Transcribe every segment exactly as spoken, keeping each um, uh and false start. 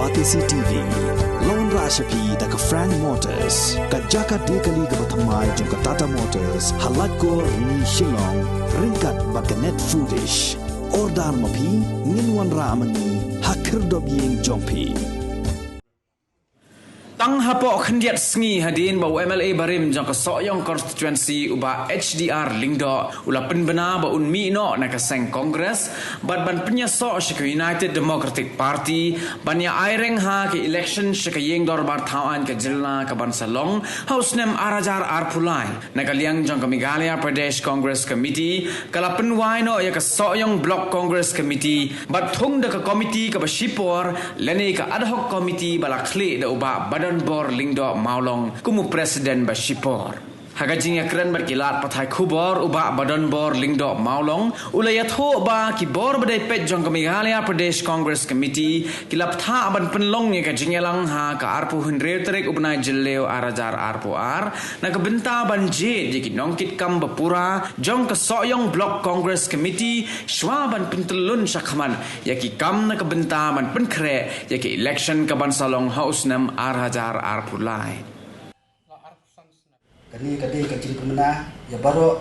Batesi T V. Lawan rah sha phi da ka Frank Motors, ka jaka dei kali kaba thymmai jong ka Tata Motors, ha Laitkor, Rni, Shillong, ryngkat bad ka Net Foodish. Order ma phi, ngin wanrah ma ngi ha khyrdop ïing jong phi. Tang hapoh khyndiat sngi hadien ba u M L A barim jong ka Sohiong constituency u Bah H D R Lyngdoh u la pynbna ba un mih noh na ka seng Congress bad ban pynïasoh sha ka United Democratic Party ban ïa aireng ha ka election sha ka ïing dorbar thaw aiñ ka jylla ka ban sa long ha u snem ar hajar arphew lai. Na ka liang jong ka Meghalaya Pradesh Congress Committee ka la pynwai noh ïa ka Sohiong Block Congress Committee bad thung da ka committee kaba shipor lane ka ad hoc committee ba la khlieh da u Bah Badonbor Lyngdoh Mawlong kum u president ba shipor. Ha ka jingïakren bad ki lad pathai khubor, u Bah Badonbor Lyngdoh Mawlong u la ïathuh ba ki bor ba dei peit jong ka Meghalaya Pradesh Congress Committee ki la bthah ban pynlong ïa ka jingïalang ha ka arphew hynriew tarik u bnai Jylliew ar hajar arphew ar na ka bynta ban jied ïa ki nongkitkam ba pura jong ka Sohiong Block Congress Committee shwa ban pyntyllun shakhmat ïa ki kam na ka bynta ban pynkhreh ïa ki election ka ban sa long ha u snem ar hajar arphew lai. Kane ka dei ka jingpynbna ïa baroh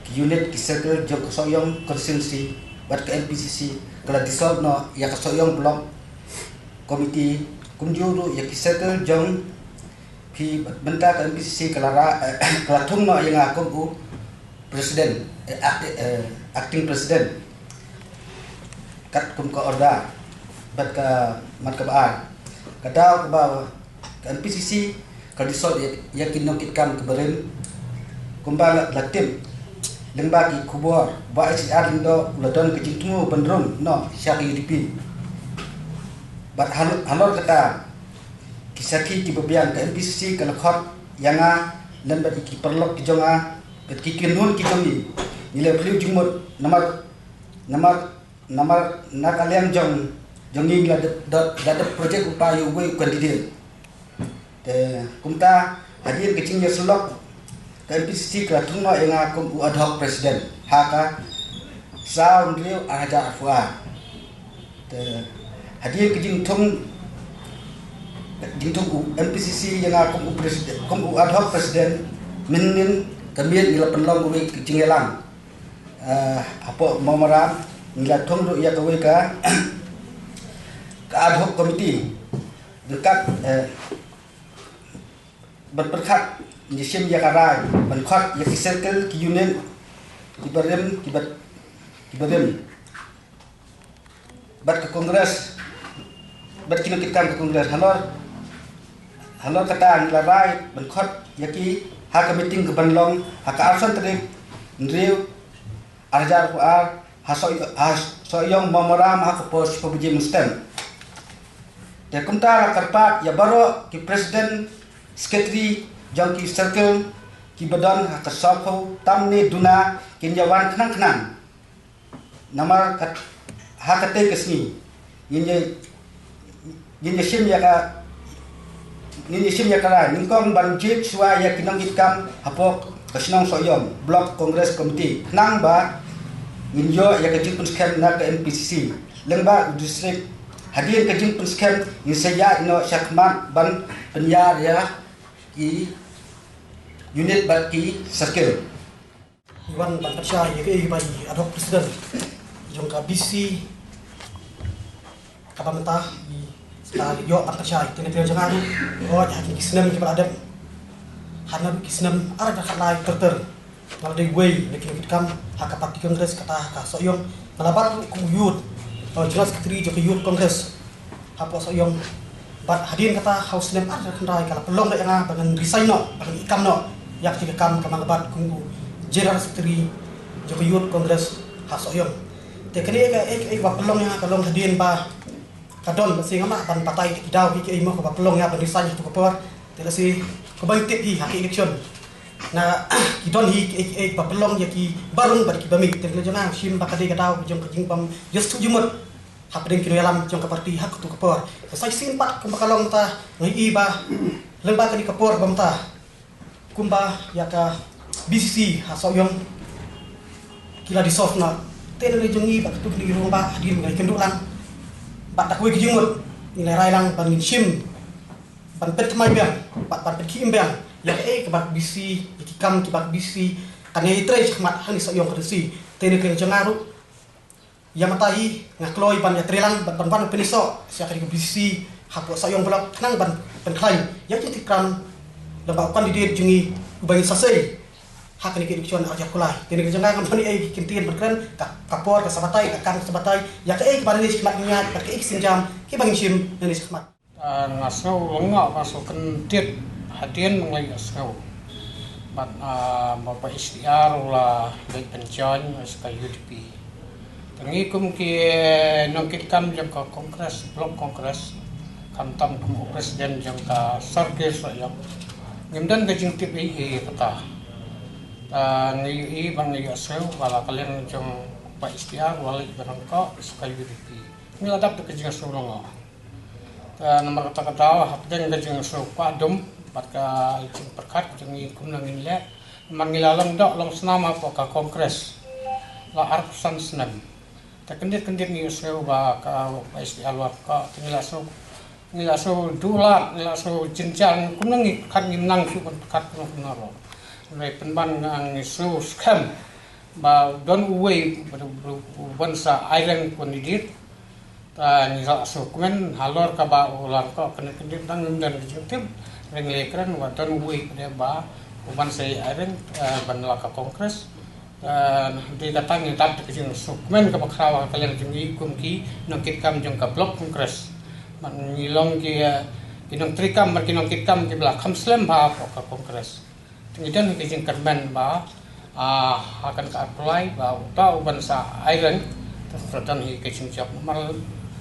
ki unit, ki circle jong ka Sohiong constituency bad ka M P C C ka la dissolve noh ïa ka Sohiong Block Committee, kumjuh ruh ïa ki circle jong phi bad mynta ka M P C C ka la ra, eh, ka la thung noh ïa nga kum u president, eh, act-, eh, acting president. Katkum ka order bad ka mat kaba ar, ka daw kaba ka M P C C ka dissolve ïa, ïa ki nongkitkam kiba rim. Kumba la, la tip lyngba ki khubor, Bah H D R Lyngdoh u la don ka jingthmu ban rung noh sha ka U D P. Bad hal-, halor kata, ki sakhi kiba biang, ka M P C C ka la khot ïa nga lem bad ki paralok ki jong nga bad ki kynhun ki jong ngi. Ngi la phylliew jingmut namar, namar, namar na ka liang jong, jong ngi la dep, dep, la dep project u pa ïa uwei u candidate. Te kumta hadien ka jingïasyllok, ka M P C C ka la thung noh ïa nga kum u ad hoc president ha ka saw hynriew ar hajar arphew ar. Te hadien ka jingthung, jingthung u M P C C ïa nga kum u president, kum u ad hoc president, mynnin ka miet ngi la pynlong kawei ka jingïalang, eh, hapoh Mawmaram. Ngi la thung ruh ïa kawei ka, ka ad hoc committee ryngkat, eh, ban pyrkhat, ngi shim ïa ka rai ban khot ïa ki circle, ki unit kiba rim, kiba, kiba rim bad ka Congress bad ki nongkitkam ka Congress. Halor, halor kata ngi la rai ban khot ïa ki ha ka meeting ka ban long ha ka arphew san tarik hynriew ar hajar arphew ar ha Soh-, ha Sohiong Mawmaram ha ka por shiphew baje mynstep. Te kumta la kyrpad ïa baroh ki president, secretary jong ki circle kiba don ha ka sawphew tam ne duna kin ïa wan khnang khnang. Namar kat-, ha katei ka sngi ngin ïa, ngin ïa shim ïa ka, ngin ïa shim ïa ka rai nyngkong ban jied shuwa ïa ki nongkitkam hapoh ka shnong Sohiong Block Congress Committee khnang ba ngin ïoh ïa ka jingpynskhem na ka M P C C lyngba u district. Hadien ka jingpynskhem ngin sa ïaid noh shakhmat ban pynïar ïa ki unit bad ki circle. I wan ban pynshai ïa kaei ba i ad hoc president jong ka B C C kaba mynta i sa ïoh ban pynshai. Te na pyrshang jong nga ruh, oh, ha ki snem kiba la dep, hana ki snem ar hajar khatlai ter ter, nga la dei uwei na ki nongkitkam ha ka party Congress kata ha ka Sohiong. Nga la bat ruh kum u youth, oh, general secretary jong ka Youth Congress hapoh Sohiong. Bad hadien kata ha u snem ar hajar khyndai ka la pynlong da ïa nga ba ngan resign noh, ba ngan ïa kam noh ïa ka jingkam kaba nga bat kum u General Secretary jong ka Youth Congress ha Sohiong. Te kane ka, eh, eh, ba pynlong ïa nga ka long hadien ba ka don, lehse ngam lah ban batai ki daw ki, ki, eh, mo kaba pynlong ïa nga ban resign ha tu ka por. Te lehse kaba ngi tip hi ha ki election na ki don hi ki, eh, eh, ba pynlong ïa ki ba rung bad ki ba mih. Te lehse jong nga shim ba ka dei ka daw jong ka jingbym ïasuk jingmut hapdeng ki nongïalam jong ka party ha katu ka por. Sa shisien pat kumba ka long mynta, nga i ba lyngba kane ka por ba mynta kumba ïa ka B C C ha Sohiong ki la dissolve noh. Te na ka liang jong ngi bad katu ka dei ruh ba hadien ba ngi kynduh lang bad da kawei ka jingmut Ngi la rai lang ban ngin shim, ban pynthymmai biang, ban ban pynkhih im biang ïa kaei kaba ka B C, ïa ki kam kiba ka B C kan ïai trei shakhmat hangne Sohiong constituency. Te na ka liang jong nga ruh, ïa mynta hi nga kloi ban ïa trei lang ban ban ban pynïasoh sha kane ka B C hapoh Sohiong Block khnang ban pynkhlaiñ ïa ka jingtip kram lyngba u candidate jong ngi uba ngin sa sei ha kane ka election ar hajar khyndai. Te na ka liang jong nga ngam don ei ei ki kyntien ban kren, ka, ka por ka sa batai, ka kam ka sa batai, ïa kaei kaba lane shakhmat ngi ïaid bad kaei ki sienjam kiba ngin shim lane shakhmat. Ah, nga sngew lyngngoh, nga sngew kyndit hadien ba nga la ïohsngew bad, ah, ba u Bah S T R u la leit pynjoin sa ka U D P. Te ngi kum ki nongkitkam jong ka Congress, Block Congress, khamtam kum u president jong ka Circle Sohiong, ngim don ka jingtip ei ei kata. Ta ngi ïohi ba ngi ïohsngew ba la ka liang jong u Bah S T R u la leit ban ryngkoh sa ka U D P. Ngi la dap da ka jingsngew lyngngoh. Te namar kata ka daw hapdeng ka jingsngewkwah dum bad ka jingpyrkhat ka jong ngi kumno ngin leh, namar ngi la long doh long snam hapoh ka Congress la arphew san snem. Te kyndit kyndit ngi sngew ba ka, ba S P R la ka, te ngi la sngew, ngi la sngew duh lad, ngi la sngew jynjar, kumno ngi pyrkhat, ngim nang shuh ban pyrkhat kumno kumno ruh. Hynrei pynban ngi sngew skhem ba don uwei uban sa aireng candidate. Ta ngi la sngewkmen halor kaba u la ryngkoh kyndit kyndit, tang ngim don ka jingtip. Hynrei ngi la kren ba don uwei pat ba uban sa aireng, eh, ban la ka Congress. Eh, dei kata ngi dap da ka jingsngewkmen kaba khraw ha ka liang jong ngi kum ki nongkitkam jong ka Block Congress. Bad ngi long ki, eh, ki nongtrei kam bad ki nongkitkam kiba la kham slem bha hapoh ka Congress. Te ngi don hi ka jingkyrmen ba, ah, ha kane ka ar hajar khyndai ba uta uban sa aireng, te sa don hi ka jingjop. Namar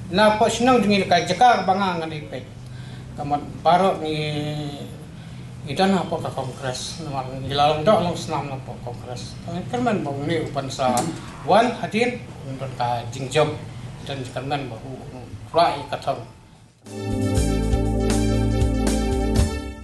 na poh shnong jong ngi, ka jaka kaba nga ngan ïa peit, ka mut baroh ngi, ngi don hapoh ka Congress, namar ngi la long doh long snam hapoh Congress. Te ngi kyrmen ba une uban sa wan hadien un don ka jingjop. Te ngi kyrmen ba u, u la ïa ka thong.